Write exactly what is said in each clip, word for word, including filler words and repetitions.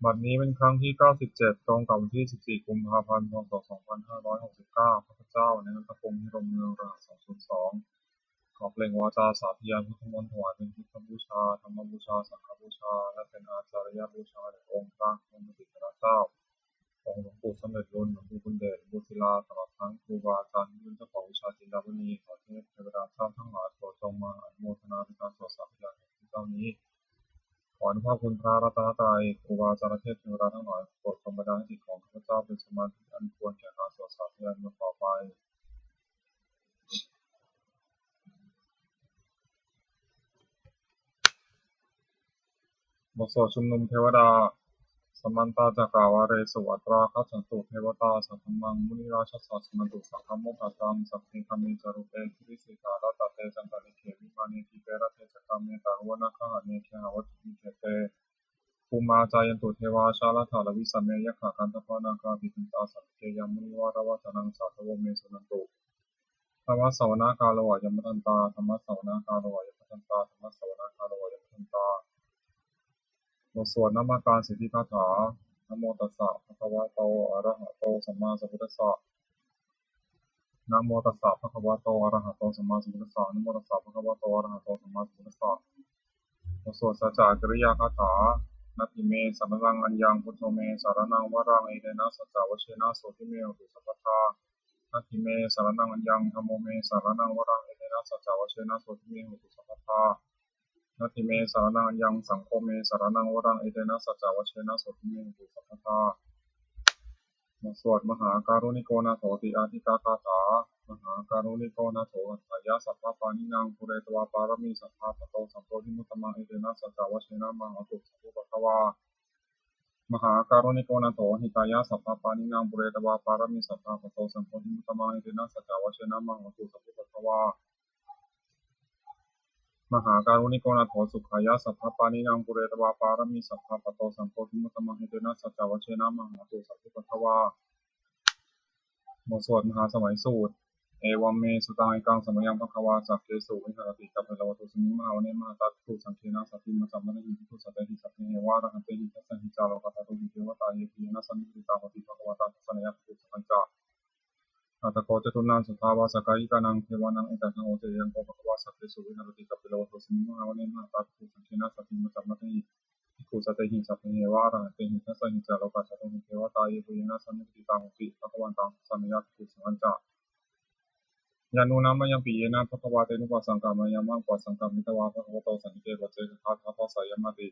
บัดนี้เป็นครั้งที่ เก้าสิบเจ็ด ตรงกับวันที่ สิบสี่ กุมภาพันธ์ พ.ศ. สองพันห้าร้อยหกสิบเก้า ข้าพเจ้า นายณัฐพงษ์ นิรมเมือง รหัส สองศูนย์สอง ขอเปล่งวาจาสาธยายพุทธมนต์ ถวายเป็นพุทธบูชา ธรรมบูชา สังฆบูชา และเป็นอาจาริยบูชาแด่องค์พระบรมสถิตเถระเจ้า องค์หลวงปู่สำเร็จลุน หลวงปู่บุญเดช หลวงปู่ศิลา ตลอดทั้งครูบาอาจารย์ที่เป็นเจ้าของวิชาจินดามณี ขอเทพเทวดาเจ้าทั้งหลายโปรดจงมาอนุโมทนาในการสวดสาธยายของข้าพเจ้านี้ ขออนุภาพคุณพระรัตนตรัย ครูบาอาจารย์ เทพเทวดาทั้งหลายโปรดจงบันดาลให้จิตของข้าพเจ้าเป็นสมาธิอันควรแก่การสวดสาธยายมนต์ต่อไป บทสวดชุมนุมเทวดา Samantā cakkavāḷesu atrāgacchantu devatā, saddhammaṃ munirājassa suṇantu saggamokkhadaṃ. Sagge kāme ca rūpe girisikharataṭe cantalikkhe vimāne, dīpe raṭṭhe ca gāme taruvanagahane gehavatthumhi khette, bhummā cāyantu devā jalathalavisame yakkhagandhabbanāgā, tiṭṭhantā santike yaṃ munivaravacanaṃ sādhavo me suṇantu. Dhammassavanakālo ayam bhadantā. Dhammassavanakālo ayam bhadantā. Dhammassavanakālo ayam bhadantā. บทสวดนมการสิทธิคาถา Namo tassa bhagavato arahato sammāsambuddhassa. Namo tassa bhagavato arahato sammāsambuddhassa. Namo tassa bhagavato arahato sammāsambuddhassa. บทสวดสัจจกิริยาคาถา Natthi me saraṇaṃ aññaṃ, buddho me saraṇaṃ varaṃ, etena saccavajjena sotthi me hotu sabbadā. Natthi me saraṇaṃ aññaṃ, dhammo me saraṇaṃ varaṃ, etena saccavajjena sotthi me hotu sabbadā. Natthi me saraṇaṃ aññaṃ, saṅgho me saraṇaṃ varaṃ, etena saccavajjena sotthi me hotu sabbadā. บทสวดมหาการุณิโกนาโถติอาทิกาคาถา Mahākāruṇiko nātho atthāya sabbapāṇinaṃ, pūretvā pāramī sabbā patto sambodhimuttamaṃ, etena saccavajjena mā hotu sabbupaddavā. Mahākāruṇiko nātho hitāya sabbapāṇinaṃ, pūretvā pāramī sabbā patto sambodhimuttamaṃ, etena saccavajjena mā hotu sabbupaddavā. Mahākāruṇiko nātho sukhāya sabbapāṇinaṃ, pūretvā pāramī sabbā patto sambodhimuttamaṃ, etena saccavajjena mā hotu sabbupaddavā. บทสวดมหาสมัยสูตร Evaṃ me sutaṃ. Ekaṃ samayaṃ bhagavā sakkesu viharati kapilavatthusmiṃ mahāvane mahatā bhikkhusaṅghena saddhiṃ pañcamattehi bhikkhusatehi sabbeheva arahantehi. Dasahi ca lokadhātūhi devatā yebhuyyena sannipatitā honti bhagavantaṃ dassanāya bhikkhusaṅghañca. Atha kho catunnaṃ suddhāvāsakāyikānaṃ devānaṃ etadahosi: Ayaṃ kho bhagavā sakkesu viharati kapilavatthusmiṃ mahāvane mahatā bhikkhusaṅghena saddhiṃ pañcamattehi bhikkhusatehi sabbeheva arahantehi. Dasahi ca lokadhātūhi devatā yebhuyyena sannipatitā honti bhagavantaṃ dassanāya bhikkhusaṅghañca. Yannūna mayampi yena bhagavā tenupasaṅkameyyāma, upasaṅkamitvā bhagavato santike paccekagāthā bhāseyyāmāti.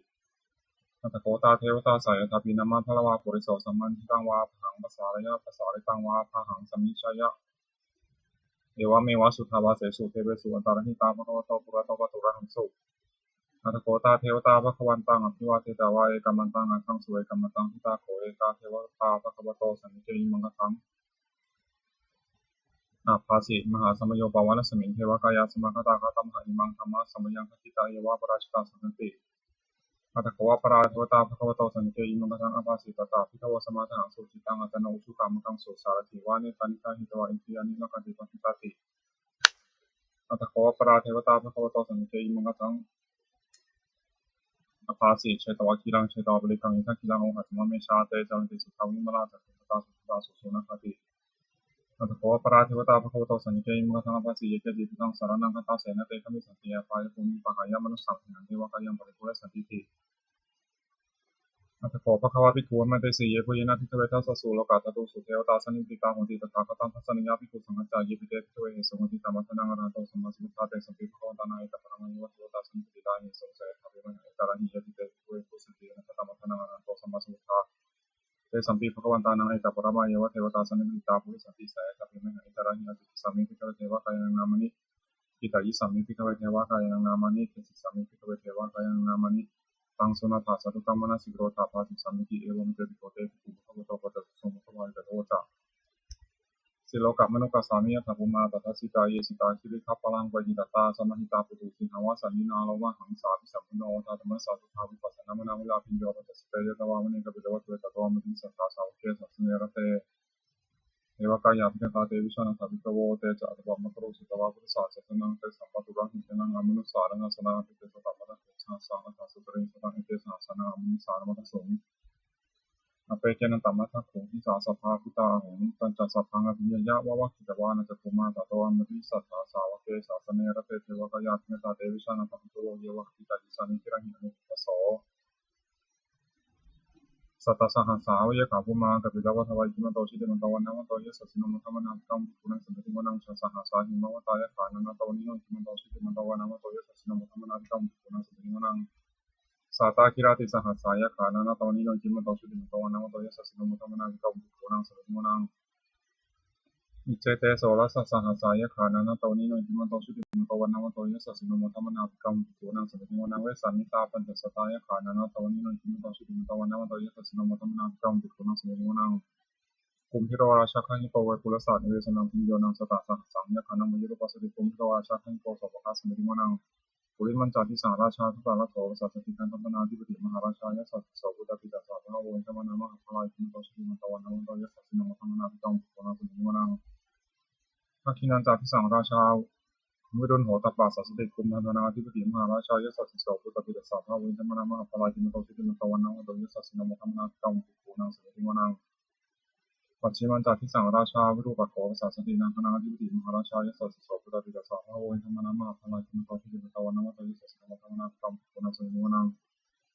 Atha kho tā devatā seyyathāpi nāma balavā puriso sammiñjitaṃ vā bāhaṃ pasāreyya, pasāritaṃ vā bāhaṃ sammiñjeyya, evameva suddhāvāsesu devesu antarahitā bhagavato purato pāturahaṃsu. Atha kho tā devatā bhagavantaṃ abhivādetvā ekamantaṃ aṭṭhaṃsu. Ekamantaṃ ṭhitā kho ekā devatā bhagavato santike imaṃ gāthaṃ abhāsi: Mahāsamayo pavanasmiṃ, devakāyā samāgatā; āgatamha imaṃ dhammasamayaṃ, dakkhitāyeva aparājitasaṅghanti. Atha kho aparā devatā bhagavato santike imaṃ gāthaṃ abhāsi: Tatra bhikkhavo samādahaṃsu, cittaṃ attano ujukamakaṃsu; sārathīva nettāni gahetvā, indriyāni rakkhanti paṇḍitāti. Atha kho aparā devatā bhagavato santike imaṃ gāthaṃ abhāsi: Chetvā khīlaṃ chetvā palighaṃ, indakhīlaṃ ohaccamanejā; te caranti suddhā vimalā, cakkhumatā sudantā susunāgāti. Atha kho aparā devatā bhagavato santike imaṃ gāthaṃ abhāsi: Ye keci buddhaṃ saraṇaṃ gatāse, na te gamissanti apāyabhūmiṃ; pahāya mānusaṃ dehaṃ, devakāyaṃ paripūressantīti. Atha kho bhagavā bhikkhū āmantesi: Yebhuyyena bhikkhave dasasu lokadhātūsu devatā sannipatitā honti tathāgataṃ dassanāya bhikkhusaṅghañca. Yepi te bhikkhave ahesuṃ atītamaddhānaṃ arahanto sammāsambuddhā, tesampi bhagavantānaṃ etaparamāyeva devatā sannipatitā ahesuṃ, seyyathāpi mayhaṃ etarahi. Yepi te bhikkhave ahesuṃ atītamaddhānaṃ arahanto sammāsambuddhā, tesampi bhagavantānaṃ etaparamāyeva devatā sannipatitā bhavissanti, seyyathāpi mayhaṃ etarahi. Ācikkhissāmi bhikkhave devakāyānaṃ nāmāni. Kittayissāmi bhikkhave devakāyānaṃ nāmāni. Desissāmi bhikkhave devakāyānaṃ nāmāni. Taṃ suṇātha sādhukaṃ manasikarotha bhāsissāmīti. Evaṃ bhanteti kho te bhikkhū bhagavato paccassosuṃ. Bhagavā etadavoca: Silokamanukassāmi, yattha bhummā tadassitā; ye sitā girigabbharaṃ, pahitattā samāhitā. Puthū sīhāva sallīnā, lomahaṃsābhisambhuno; odātamanasā suddhā, vippasannamanāvilā. Bhiyyo pañcasate ñatvā, vane kāpilavatthave; tato āmantayi satthā, sāvake sāsane rate. Devakāyā abhikkantā, te vijānātha bhikkhavo; te ca ātappamakaruṃ, sutvā buddhassa sāsanaṃ. Tesampāturahu ñāṇaṃ, amanussāna dassanaṃ; abhivādanamaddasuṃ, sahassaṃ atha sattariṃ. Sataṃ ekasahassānaṃ, amanussānamaddasuṃ. appekenantamaddakkhuṃ, disā sabbā phuṭā ahuṃ. Tañca sabbaṃ abhiññāya vavakkhitvāna cakkhumā, tato āmantayi satthā sāvake sāsane rate. Devakāyā abhikkantā, te vijānātha bhikkhavo, ye vohaṃ abhikkantiṃ sāmīcirāhi anupubbaso. Sattasahassā va yakkhā bhummā kāpilavatthavā, iddhimanto jutimanto vaṇṇavanto yasassino, modamānā abhikkāmuṃ bhikkhūnaṃ samitiṃ vanaṃ. Chasahassā hemavatā yakkhā nānattavaṇṇino, iddhimanto jutimanto vaṇṇavanto yasassino, modamānā abhikkāmuṃ bhikkhūnaṃ samitiṃ vanaṃ. Sātāgirā tisahassā yakkhā nānattavaṇṇino, iddhimanto jutimanto vaṇṇavanto yasassino, modamānā abhikkāmuṃ bhikkhūnaṃ samitiṃ vanaṃ. Iccete soḷasasahassā yakkhā nānattavaṇṇino, iddhimanto jutimanto vaṇṇavanto yasassino, modamānā abhikkāmuṃ bhikkhūnaṃ samitiṃ vanaṃ. Vessāmittā pañcasatā yakkhā nānattavaṇṇino, iddhimanto jutimanto vaṇṇavanto yasassino, modamānā abhikkāmuṃ bhikkhūnaṃ samitiṃ vanaṃ. Kumbhīro rājagahiko vepullassa nivesanaṃ, bhiyyo naṃ satasahassaṃ yakkhānaṃ payirupāsati, kumbhīro rājagahiko sopāga samitiṃ vanaṃ. Purimañca disaṃ rājā dhataraṭṭho pasāsati, gandhabbānaṃ ādhipati mahārājā yasassi so. Puttāpi tassa bahavo indanāmā mahabbalā, iddhimanto jutimanto vaṇṇavanto yasassino, modamānā abhikkāmuṃ bhikkhūnaṃ samitiṃ vanaṃ. Dakkhiṇañca disaṃ rājā virūḷho tappasāsati, kumbhaṇḍānaṃ ādhipati mahārājā yasassi so. Puttāpi tassa bahavo indanāmā mahabbalā, iddhimanto jutimanto vaṇṇavanto yasassino, modamānā abhikkāmuṃ bhikkhūnaṃ samitiṃ vanaṃ. Pacchimañca disaṃ rājā virūpakkho pasāsati, nāgānaṃ ādhipati mahārājā yasassi so. Puttāpi tassa bahavo indanāmā mahabbalā, iddhimanto jutimanto vaṇṇavanto yasassino, modamānā abhikkāmuṃ bhikkhūnaṃ samitiṃ vanaṃ.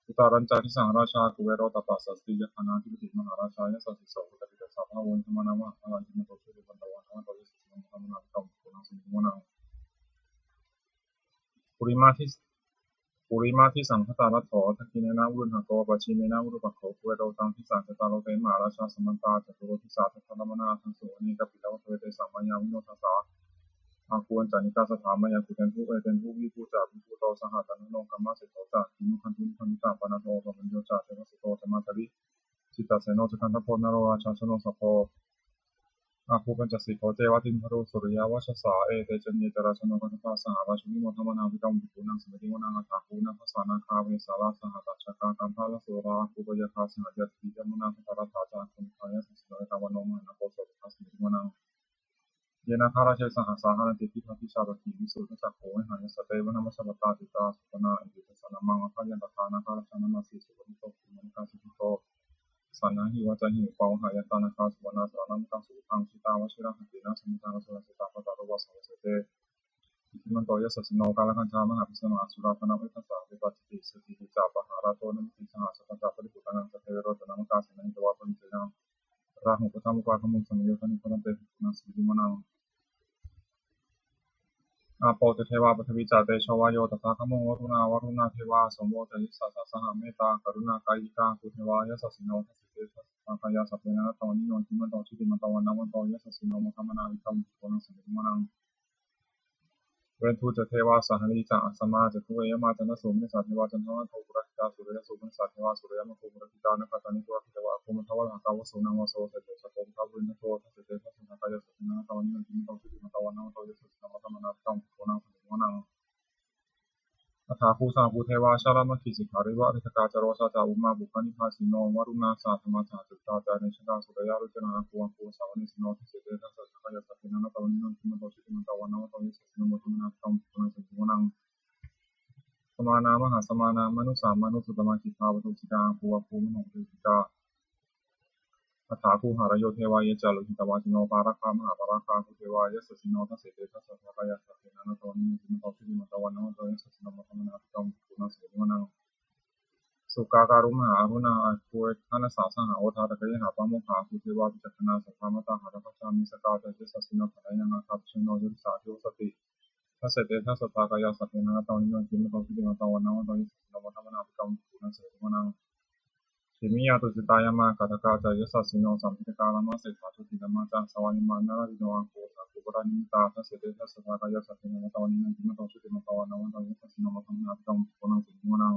Uttarañca disaṃ rājā kuvero tappasāsati, yakkhānaṃ ādhipati mahārājā yasassi so. Puttāpi tassa bahavo indanāmā mahabbalā, iddhimanto jutimanto vaṇṇavanto yasassino, modamānā abhikkāmuṃ bhikkhūnaṃ samitiṃ vanaṃ. Purimadis Purimaṃ disaṃ dhataraṭṭho, dakkhiṇena virūḷhako, pacchimena virūpakkho, kuvero uttaraṃ disaṃ. Cattāro te mahārājā samantā caturo disā, daddallamānā aṭṭhaṃsu vane kāpilavatthave. Tesaṃ māyāvino dāsā āgū vañcanikā saṭhā, māyā kuṭeṇḍu veṭeṇḍu viṭū ca viṭuṭo saha, taṇhaṅkaro kāmaseṭṭho ca kinnughaṇḍu nighaṇḍu ca, panādo opamañño ca devasūto ca mātali, cittaseno ca gandhabbo naḷo rājā janosabho, āgū pañcasikho ceva timbarū suriyavacchasā. Ete caññe ca rājāno gandhabbā saha rājubhi, modamānā abhikkāmuṃ bhikkhūnaṃ samitiṃ vanaṃ. Athāgū nābhasā nāgā vesālā sahatacchakā, kambalassatarā āgū pāyāgā saha ñātibhi, yāmunā dhataraṭṭhā ca āgū nāgā yasassino, ettāvatano mahānāgo sopāga samitiṃ vanaṃ. Ye nāgarāje sahasā haranti, dibbā dijā pakkhi visuddhacakkhū, vehāyasā te vanamajjhapattā, citrā supaṇṇā iti tesa nāmaṃ. Abhayantadā nāgarājānamāsi, supaṇṇato khemamakāsi buddho, saṇhāhi vācāhi upavhayantā, nāgā supaṇṇā saraṇamakaṃsu buddhaṃ. Jitā vajirahatthena, samuddaṃ asurā sitā, bhātaro vāsavassete iddhimanto yasassino. Kālakañjā mahābhismā, asurā dānaveghasā, vepacitti saccavajjena, pahārādo namucī saha. Satañca baliputtānaṃ, sabbe verocanāmakā, sannayhitvā baliṃ senaṃ, rāhubhaddamupāgamuṃ, samayodāni bhaddante bhikkhūnaṃ samitiṃ vanaṃ. Āpo ca devā paṭhavī ca, tejo vāyo tadāgamuṃ, varuṇā vāruṇā devā, somo ca yasasā saha. Mettākaruṇākāyikā āgū devā yasassino, dasete dasadhā kāyā, sabbe nānattavaṇṇino, iddhimanto jutimanto, vaṇṇavanto yasassino, modamānā abhikkāmuṃ bhikkhūnaṃ samitiṃ vanaṃ. Veṇḍū ca devā sahalī ca, asamā ca duve yamā, candassūpanisā devā, candaṃva āgū purakkhitā. Suriyassūpanisā devā, suriyaṃ āgū purakkhitā, nakkhattāni purakkhitvā, āgū mandavalāhakā. Vasūnaṃ vāsavo seṭṭho, sakko pāga purindado, dasete dasadhā kāyā, sabbe nānattavaṇṇino, iddhimanto jutimanto, vaṇṇavanto yasassino, modamānā abhikkāmuṃ bhikkhūnaṃ samitiṃ vanaṃ. Athāgū sahabhū devā, jalamaggisikhāriva, ariṭṭhakā ca rojā ca, ummāpupphanibhāsino, varuṇā sahadhammā saha, candukkhā ca ane janā. Sūleyyarucirā āgū, āgū vāsavanesino, dasete dasadhā kāyā, sabbe nānattavaṇṇino, iddhimanto jutimanto, vaṇṇavanto yasassino, modamānā abhikkāmuṃ bhikkhūnaṃ samitiṃ vanaṃ. Samānā mahāsamānā, mānusā mānusuttamā, khiḍḍāpadūsikā āgū, āgū manopadūsikā. Athāgū harayo devā, ye ca lohitavāsino, pāragā mahāpāragā āgū devā yasassino, dasete dasadhā kāyā, sabbe nānattavaṇṇino, iddhimanto jutimanto, vaṇṇavanto yasassino, modamānā abhikkāmuṃ bhikkhūnaṃ samitiṃ vanaṃ. Sukkā karumhā aruṇā, āgū veghanasā saha, odātagayhā pāmokkhā āgū devā vicakkhaṇā, sadāmattā hāragajā missakā ca yasassino, thanayaṃ āgā pajjunno yo disā abhivassati, dasete dasadhā kāyā, sabbe nānattavaṇṇino, iddhimanto jutimanto, vaṇṇavanto yasassino, modamānā abhikkāmuṃ bhikkhūnaṃ samitiṃ vanaṃ. Khemiyā tusitā yāmā, kaṭṭhakā ca yasassino, lambitakā lāmaseṭṭhā, jotināmā ca āsavā, nimmānaratino āgū, athāgū paranimmitā, dasete dasadhā kāyā, sabbe nānattavaṇṇino, iddhimanto jutimanto, vaṇṇavanto yasassino, modamānā abhikkāmuṃ bhikkhūnaṃ samitiṃ vanaṃ.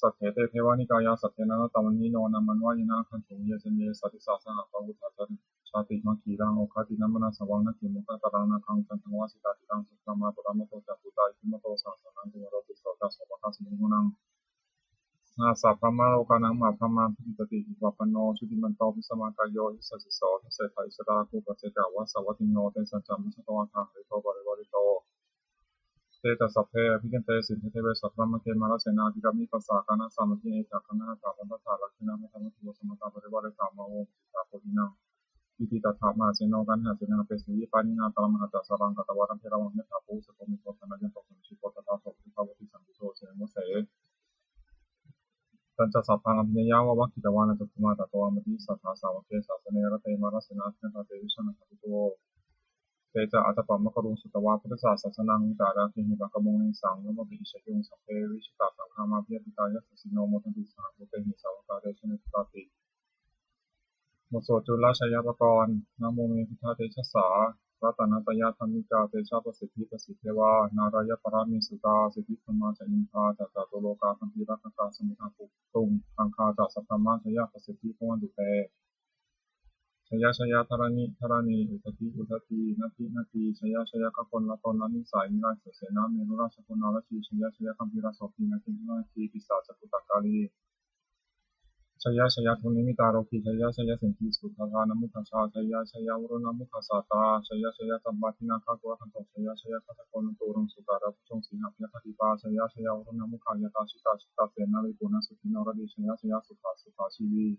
Saṭṭhete devanikāyā, sabbe nānattavaṇṇino, nāmanvayena āgañchuṃ, ye caññe sadisā saha, pavutthajātimakkhīlaṃ, oghatiṇṇamanāsavaṃ, dakkhemoghataraṃ nāgaṃ, candaṃva asitātitaṃ. Sudaṭṭhā mahāparāmato ca, puttā iddhimato saha, sanaṅkumāro tisso ca, sopāga samitiṃ vanaṃ. Sahassabrahmalokānaṃ, mahābrahmābhitiṭṭhati, upapanno jutimanto, bhismākāyo yasassi so, dasettha issarā āgū, paccekavasavattino, tesañca majjhato āgā, hārito parivārito. Te ca sabbe abhikkante sabrahmake mārasenā abhikkāmi passa kaṇhassa mandiye. Etaṃ gaṇhatha bandhatha rakkheṇa bandhamatthu vo samantā parivāretha mā vo muñcittha koci naṃ. Iti tattha māraseno kaṇhasenaṃ apesayi pāṇinā talamāhacca saraṃ katvāna bheravaṃ. Yathā pāvussako megho thanayanto savijjuko tadā so paccudāvatti saṅkuddho asayaṃvase. Tañca sabbaṃ abhiññāya vavakkhitvāna cakkhumā tato āmantayi satthā sāvake sāsane rate mārasenā abhikkantā te vijānātha bhikkhavo. Te ca ātappamakaruṃ sutvā buddhassa sāsanaṃ vītarāgehi pakkāmuṃ nesaṃ lomampi iñjayuṃ. Sabbe vijitasaṅgāmā bhayātītā yasassino modanti saha bhūtehi sāvakā te janesutāti. บทสวดจุลชัยปกรณ์ Namo me buddhatejasā ratanattayadhammikā tejapasiddhi pasīdevā nārāyaparamesurā siddhibrahmā ca indā ca catulokā gambhīrakkhakā samuddā bhavantu te. Jaya jaya dharaṇi dharaṇī udadhi udadhī nadi nadī jaya jaya gaganalatalanisā indarāja sesena merurāja pavonarajī jaya jaya gambhīrasobhī nāgendanāgī pisācabhūtakālī jaya jaya dunnimittarogī jaya jaya siddhisun dādānamukhajā jaya jaya varuṇamukhasātrā jaya jaya campādināgakulagantho jaya jaya gajagonnaturaṅga sukarabhujaṅga sīhabyagghadīpā jaya jaya varuṇamukhayātrā jita jita senārī puna sudī naradī jaya jaya sukhā sukhā jīvī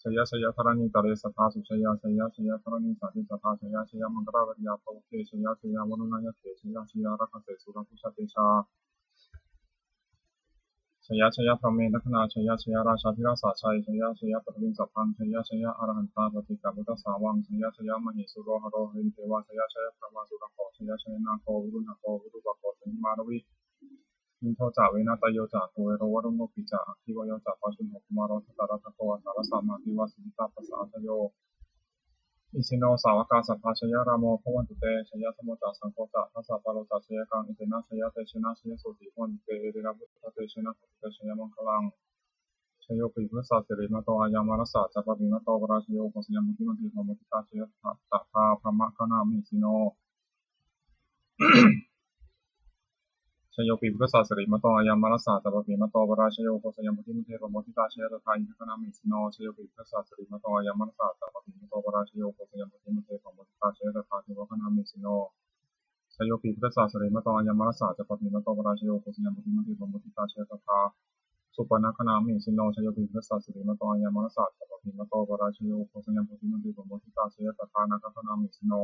jaya jaya dharaṇītale sadā sujayā jaya jaya dharaṇīsānti sadā jaya jaya maṅkararājaraññā bhavagge jaya jaya varuṇayakkhe jaya jaya rakkhase surabhujatejā jaya jaya brahmendagaṇā jaya jaya rājādhirājasājjaya jaya jaya paṭhaviṃ sabbaṃ jaya jaya arahantā paccekabuddhasāvaṃ jaya jaya mahesuro haro harindevā jaya jaya brahmā surakkho jaya jaya nāgo viruḷhako virūpakkho candimā ravi indo ca venateyyo ca kuvero varuṇopi ca aggi vāyo ca pājuṇho kumāro dhataraṭṭhako aṭṭhārasa mahādevā siddhitāpasa-ādayo isino sāvakā sabbā jaya rāmo bhavantu te jaya dhammo ca saṅgho ca dasapālo ca jayakaṃ etena jayatejena jayasotthī bhavantu te etena buddhatejena bhavatu te jayamaṅgalaṃ. Jayopi buddhassa sirīmato ayaṃ mārassa ca pāpimato parājayo ugghosayuṃ bodhimaṇḍe pamoditā jaya tadā brahmagaṇā mahesino. Jayopi buddhassa sirīmato ayaṃ mārassa ca pāpimato parājayo ugghosayuṃ bodhimaṇḍe pamoditā jaya tadā indagaṇā mahesino. Jayopi buddhassa sirīmato ayaṃ mārassa ca pāpimato parājayo ugghosayuṃ bodhimaṇḍe pamoditā jaya tadā devagaṇā mahesino. Jayopi buddhassa sirīmato ayaṃ mārassa ca pāpimato parājayo ugghosayuṃ bodhimaṇḍe pamoditā jaya tadā supaṇṇagaṇā mahesino. Jayopi buddhassa sirīmato ayaṃ mārassa ca pāpimato parājayo ugghosayuṃ bodhimaṇḍe pamoditā jaya tadā nāgagaṇā mahesino.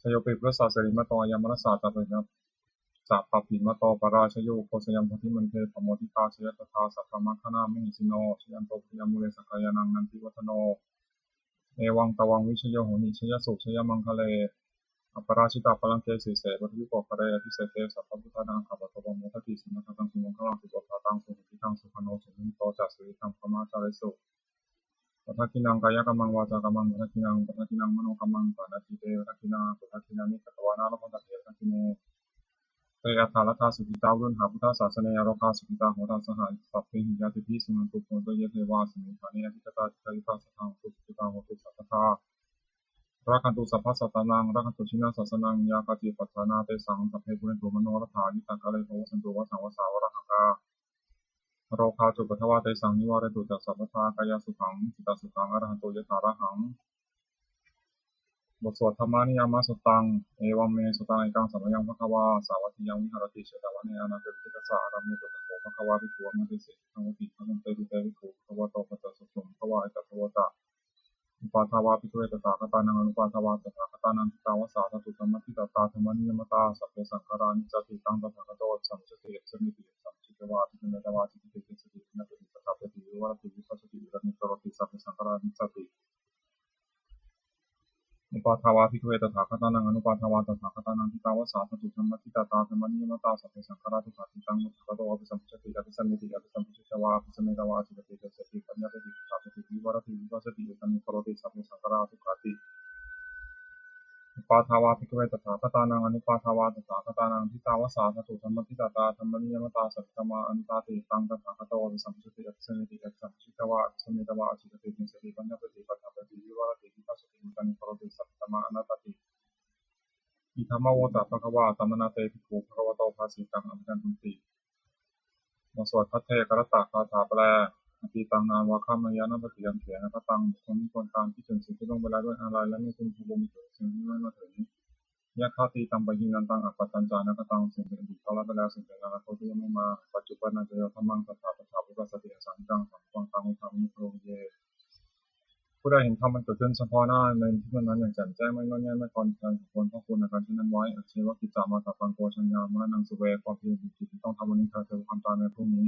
Jayopi buddhassa sirīmato ayaṃ mārassa ca pāpimato parājayo ugghosayuṃ bodhimaṇḍe pamoditā jaya tadā sabrahmagaṇā mahesino. Jayanto bodhiyā mūle sakyānaṃ nandivaḍḍhano evaṃ tvaṃ vijayo hohi jayassu jayamaṅgale. Aparājitapallaṅke sīse paṭhavipokkhare abhiseke sabbabuddhānaṃ aggappatto pamodati. Sunakkhattaṃ sumaṅgalaṃ supabhātaṃ suhuṭṭhitaṃ sukhaṇo sumuhutto ca suyiṭṭhaṃ brahmacārisu. Padakkhiṇaṃ kāyakammaṃ vācākammaṃ padakkhiṇaṃ padakkhiṇaṃ manokammaṃ paṇidhī te padakkhiṇā padakkhiṇāni katvāna labhantatthe padakkhiṇe. Te atthaladdhā sukhitā viruḷhā buddhasāsane arogā sukhitā hotha saha sabbehi ñātibhi. Suṇantu bhonto ye devā asmiṃ ṭhāne adhigatā dīghāyukā sadā hontu sukhitā hontu sabbadā. Rakkhantu sabbasattānaṃ rakkhantu jinasāsanaṃ yā kāci patthanā tesaṃ sabbe pūrentu manorathā yuttakāle pavassantu vassaṃ vassā valāhakā. Rogā cupaddavā tesaṃ nivārentu ca sabbadā kāyasukhaṃ cittasukhaṃ arahantu yathārahaṃ. บทสวด Dhammaniyāmasuttaṃ. Evaṃ me sutaṃ ekaṃ samayaṃ bhagavā sāvatthiyaṃ viharati jetavane anāthapiṇḍikassa ārāme. Tatra kho bhagavā bhikkhū āmantesi bhikkhavoti. Bhadanteti te bhikkhū bhagavato paccassosuṃ. Bhagavā etadavoca. Uppādā vā bhikkhave tathāgatānaṃ anuppādā vā tathāgatānaṃ ṭhitāva sā dhātu dhammaṭṭhitatā dhammaniyāmatā sabbe saṅkhārā aniccāti. Taṃ tathāgato abhisambujjhati abhisameti abhisambujjhitvā abhisametvā ācikkhati deseti paññapeti paṭṭhapeti vivarati vibhajati vipaṇṇīkaroti sabbe saṅkhārā aniccāti. Uppādā vā bhikkhave tathāgatānaṃ anuppādā vā tathāgatānaṃ ṭhitāva sā dhātu dhammaṭṭhitatā dhammaniyāmatā sabbe saṅkhārā dukkhāti. Taṃ tathāgato abhisambujjhati abhisameti abhisambujjhitvā abhisametvā ācikkhati deseti paññapeti paṭṭhapeti vivarati vibhajati vipaṇṇīkaroti sabbe saṅkhārā dukkhāti. Uppādā vā bhikkhave tathāgatānaṃ anuppādā vā tathāgatānaṃ ṭhitāva sā dhātu dhammaṭṭhitatā dhammaniyāmatā sabbe dhammā anattāti. Taṃ tathāgato abhisambujjhati abhisameti abhisambujjhitvā abhisametvā ācikkhati deseti paññapeti paṭṭhapeti vivarati vibhajati vipaṇṇīkaroti sabbe dhammā anattāti. Idamavoca bhagavā. Attamanā te bhikkhū bhagavato bhāsitaṃ abhinandunti. บทสวดภัทเทกรัตตคาถาแปล. Atītaṃ nānvāgameyya nappaṭikaṅkhe anāgataṃ. บุคคลไม่ควรตามคิดถึงสิ่งที่ล่วงไปแล้วด้วยอาลัย และไม่พึงพะวงถึงสิ่งที่ยังไม่มาถึง. Yadatthi idampi hinantaṃ appattañca anāgataṃ. สิ่งเป็นอดีตก็ละไปแล้ว สิ่งเป็นอนาคตก็ยังไม่มา Paccuppannañca yo dhammaṃ tattha tattha vipassati, asaṃhiraṃ asaṅkuppaṃ taṃ viddhā manubrūhaye. ผู้ใดเห็นธรรมมันเกิดขึ้นเฉพาะหน้าในที่นั้นๆอย่างแจ่มแจ้ง ไม่ง่อนแง่น ไม่คลอนแคลน สมควรพอกพูนอาการเช่นนั้นไว้ Ajjeva kiccamātappaṃ ko jaññā maraṇaṃ suve. ความเพียรเป็นกิจที่ต้องทำ วันนี้ใครจะรู้ความตายในพรุ่งนี้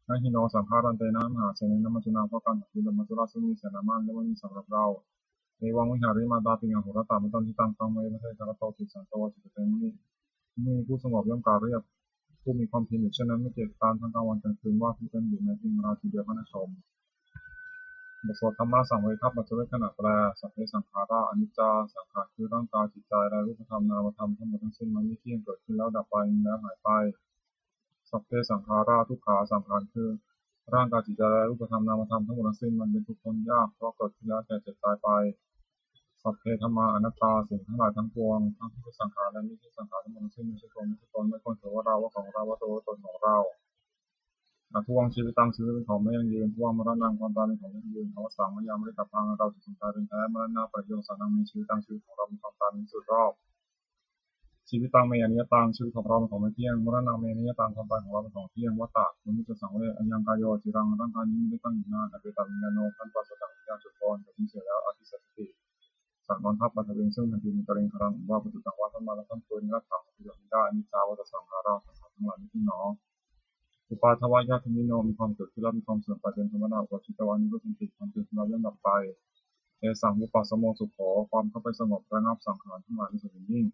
Na hi no saṅgarantena mahāsenena maccunā. เพราะการผัดเพี้ยนแบบมัจจุราชซึ่งมีเสนามากย่อมไม่มีสำหรับเรา Evaṃ vihārimātāpiṃ ahorattamatanditaṃ brahmamyare bhaddekarattoti. Santo ācikkhate muni. มุนีผู้สงบย่อมกล่าวเรียกผู้มีความเพียรอยู่เช่นนั้น ไม่เกียจคร้านทั้งกลางวันกลางคืน ว่าผู้เป็นอยู่ในเพียงราตรีเดียวก็น่าชม บทสวดธรรมสังเวคปัจจเวกขณะแปล Sabbe saṅkhārā aniccā. สังขารคือร่างกายจิตใจและรูปธรรมนามธรรมทั้งหมดทั้งสิ้น มันไม่เที่ยง เกิดขึ้นแล้วดับไป มีแล้วหายไป Sabbe saṅkhārā dukkhā. สังขารคือร่างกายจิตใจและรูปธรรมนามธรรมทั้งหมดทั้งสิ้น มันเป็นทุกข์ทนยาก เพราะเกิดขึ้นแล้วแก่เจ็บตายไป Sabbe dhammā anattā. สิ่งทั้งหลายทั้งปวง ทั้งที่เป็นสังขารและไม่ใช่สังขารทั้งหมดทั้งสิ้น ไม่ใช่ตัวไม่ใช่ตน ไม่ควรถือว่าเรา ว่าของเรา ว่าตัวว่าตนของเรา Addhuvaṃ jīvitaṃ. ชีวิตเป็นของไม่ยั่งยืน Dhuvaṃ maraṇaṃ. ความตายเป็นของยั่งยืน Avassaṃ mayā maritabbaṃ. เราจะต้องตายเป็นแท้ Maraṇapariyosānaṃ me jīvitaṃ. ชีวิตของเรามีความตายเป็นที่สุดรอบ Jīvitaṃ me aniyataṃ. ชีวิตของเราเป็นของไม่เที่ยง Maraṇaṃ me aniyataṃ. ความตายของเราเป็นของเที่ยง Vata. มนุษย์จะสังเวช Ayaṃ kāyo aciraṃ. ร่างกายนี้มิได้ตั้งอยู่นาน Apetaviññāṇo. ครั้นปราศจากวิญญาณ จุติ ก่อน เกิดขึ้นเสียแล้ว Adhisessati. จักนอนทับ Paṭhaviṃ. ซึ่งแผ่นดิน Uttariṃ khalaṃ. อันว่าประตูต่างว่า Taṃ māraghaṃ. ประตูนี้ Rakkhaṃ. อันจะยกนี้ได้ Aniccā vata saṅkhārā. สังขารทั้งหลายไม่เที่ยงหนอ Uppādavayadhammino. มีความเกิดขึ้นแล้วมีความเสื่อมไปเป็นธรรมดา Uppajjitvā nirujjhanti. ความเกิดขึ้นแล้วย่อมดับไป Tesaṃ vūpasamo sukho. ความเข้าไปสงบระงับสังขารทั้งหลายเป็นสุขอย่างยิ่ง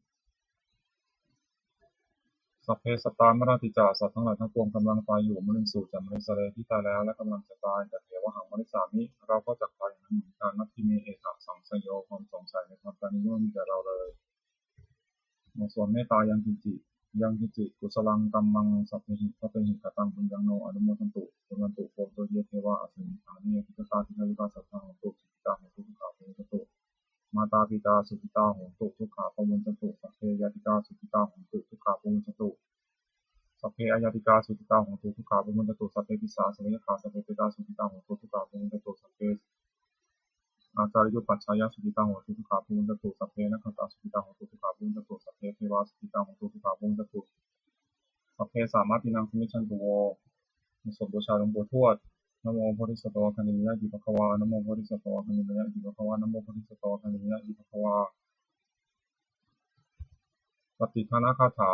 Sabbe sattā maranti ca. สัตว์ทั้งหลายทั้งปวงกำลังตายอยู่ Mariṃsu ca marissare. ที่ตายแล้วและกำลังจะตาย Tathevāhaṃ marissāmi. เราก็จักตายอย่างนั้นเหมือนกัน Natthi me ettha saṃsayo. ความสงสัยในความตายนี้ย่อมไม่มีแก่เราเลย บทสวดเมตตา Yaṃ kiñci, yaṃ kiñci kusalaṃ kammaṃ sabbehi katehi kataṃ puññaṃ no anumodantu, suṇantu bhonto ye devā asmiṃ ṭhāne adhigatā dīghāyukā sadā hontu, sukhitā hontu, dukkhā pamuñcantu. Mātāpitā sukhitā hontu, dukkhā pamuñcantu. Sabbe ñātikā sukhitā hontu, dukkhā pamuñcantu. Sabbe aññātikā sukhitā hontu, dukkhā pamuñcantu. Sabbe pisācā asayakkha, sabbe petā sukhitā hontu, dukkhā pamuñcantu. Sabbe ācariyupajjhāyā sukhitā hontu, dukkhā pamuñcantu. Sabbe nakkhattā sukhitā hontu, dukkhā pamuñcantu. Sabbe devā sukhitā hontu, dukkhā pamuñcantu. Sabbe sampattīnaṃ samijjhantu vo. บทสวดบูชาหลวงปู่ทวด Namo bodhisatto āgantimāya iti bhagavā. Namo bodhisatto āgantimāya iti bhagavā. Namo bodhisatto āgantimāya iti bhagavā. Pattidānagāthā.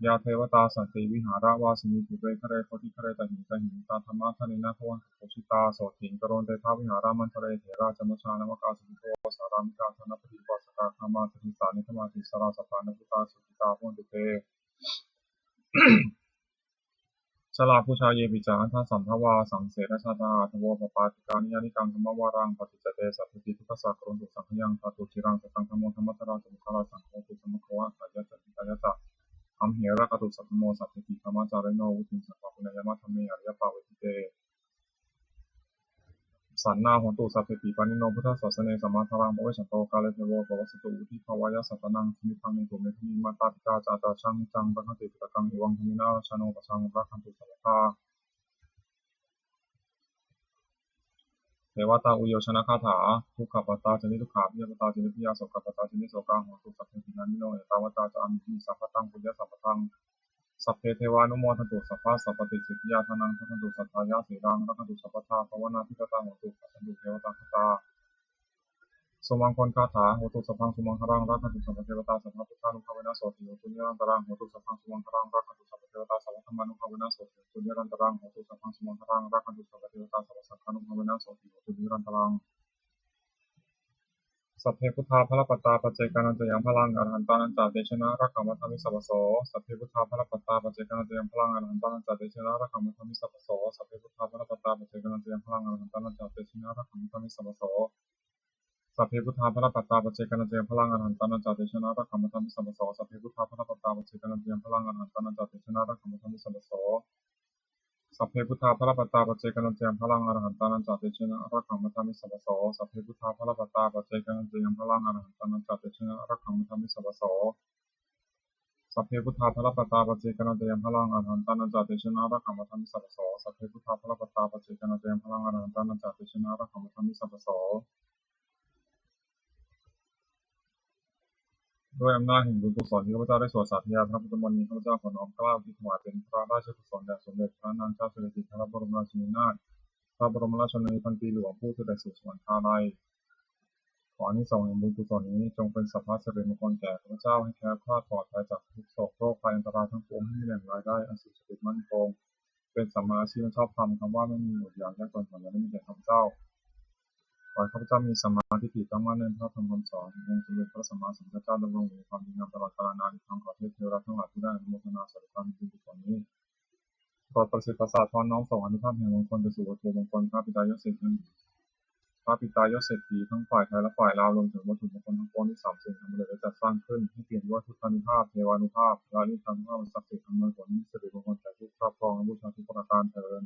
Yā devatā santi vihāravāsinī, pure ghare bodhighare tahiṃ tahiṃ, tā dhammadānena bhavantu pūjitā, sotthiṃ karontedha vihāramaṇḍale. Therā ca majjhā navakā ca bhikkhavo, sārāmikā dānapatī upāsakā, gāmā ca desā nigamā ca issarā, sappāṇabhūtā sukhitā bhavantu te. Jalābujā yepi ca aṇḍasambhavā, saṃsedajātā athavopapātikā, niyyānikaṃ dhammavaraṃ paṭicca te sabbepi, dukkhassa karontu saṅkhayaṃ. Ṭhātu ciraṃ sataṃ dhammo, dhammaddharā ca puggalā, saṅgho hotu samaggo va, atthāya ca hitāya ca. Amhe rakkhatu saddhammo, sabbepi dhammacārino, vuḍḍhiṃ sampāpuṇeyyāma, dhamme ariyappavedite. Sannā hontu sabbepi, pāṇino buddhasāsane, sammā dhāraṃ pavecchanto, kāle devo pavassatu, vuḍḍhibhāvāya sattānaṃ, samiddhaṃ netu medaniṃ. Mātā pitā ca atrajaṃ, niccaṃ rakkhanti puttakaṃ, evaṃ dhammena rājāno, pajaṃ rakkhantu sabbadā. Devatāuyyojanagāthā. ทุกขปตา ca niddukkhā, bhayappattā ca nibbhayā, sokappattā ca nissokā, hontu sabbepi pāṇino. Ettāvatā ca amhehi, sambhataṃ puññasampadaṃ, sabbe devānumodantu, sabbasampattisiddhiyā. Dānaṃ dadantu saddhāya, sīlaṃ rakkhantu sabbadā, bhāvanābhiratā hontu, gacchantu devatāgatā. Sumaṅgalagāthā. Hotu sabbaṃ sumaṅgalaṃ, rakkhantu sabbadevatā, sabbabuddhānubhāvena sotthī hontu nirantaraṃ. Hotu sabbaṃ sumaṅgalaṃ, rakkhantu sabbadevatā, sabbadhammānubhāvena sotthī hontu nirantaraṃ. Hotu sabbaṃ sumaṅgalaṃ, rakkhantu sabbadevatā, sabbasaṅghānubhāvena sotthī hontu nirantaraṃ. Sabbe buddhā balappattā, paccekānañca yaṃ balaṃ, arahantānañca tejena, rakkhaṃ bandhāmi sabbaso. Sabbe buddhā balappattā, paccekānañca yaṃ balaṃ, arahantānañca tejena, rakkhaṃ bandhāmi sabbaso. Sabbe buddhā balappattā, paccekānañca yaṃ balaṃ, arahantānañca tejena, rakkhaṃ bandhāmi sabbaso. Sabbe buddhā balappattā, paccekānañca yaṃ balaṃ, arahantānañca tejena, rakkhaṃ bandhāmi sabbaso. Sabbe buddhā balappattā, paccekānañca yaṃ balaṃ, arahantānañca tejena, rakkhaṃ bandhāmi sabbaso. Sabbe buddhā balappattā, paccekānañca yaṃ balaṃ, arahantānañca tejena, rakkhaṃ bandhāmi sabbaso. Sabbe buddhā balappattā, paccekānañca yaṃ balaṃ, arahantānañca tejena, rakkhaṃ bandhāmi sabbaso. Sabbe buddhā balappattā, paccekānañca yaṃ balaṃ, arahantānañca tejena, rakkhaṃ bandhāmi sabbaso. Sabbe buddhā balappattā, paccekānañca yaṃ balaṃ, arahantānañca tejena, rakkhaṃ bandhāmi sabbaso. ด้วยอำนาจแห่งบุญกุศลที่ข้าพเจ้าได้สวดสาธยายพระพุทธมนต์นี้ ข้าพเจ้าขอน้อมเกล้าถวายเป็นพระราชกุศลแด่สมเด็จพระนางเจ้าสิริกิติ์ พระบรมราชินีนาถ พระบรมราชชนนีพันปีหลวง ผู้เสด็จสู่สวรรคาลัย ขออานิสงส์แห่งบุญกุศลนี้จงเป็นสัพพะสิริมงคลแก่ข้าพเจ้า ให้แคล้วคลาดปลอดภัยจากทุกข์โศกโรคภัยอันตรายทั้งปวง ให้มีแหล่งรายได้อันสุจริตมั่นคง เป็นสัมมาอาชีพอันชอบธรรม คำว่าไม่มีอดอยากยากจนขออย่าได้มีแก่ข้าพเจ้า ขอให้ข้าพเจ้ามีสัมมาทิฏฐิตั้งมั่นในพระธรรมคำสอนขององค์สมเด็จพระสัมมาสัมพุทธเจ้า ดำรงอยู่ในความดีงามตลอดกาลนาน อีกทั้งขอเทพเทวดาทั้งหลายผู้ได้อนุโมทนาสาธุการบุญกุศลนี้ โปรดประสิทธิ์ประสาทพรน้อมส่งอานุภาพแห่งมงคลไปสู่วัตถุมงคลพระปิดตายอดเศรษฐี พระปิดตายอดเศรษฐีทั้งฝ่ายไทยและฝ่ายลาว รวมถึงวัตถุมงคลทั้งปวงที่สามสิ่งทั้งหมดได้จัดสร้างขึ้น ให้เปี่ยมด้วยพุทธานุภาพ เทวานุภาพ และฤทธานุภาพอันศักดิ์สิทธิ์ อำนวยผลสิริมงคลแก่ผู้ครอบครองและบูชาทุกประการเทอญ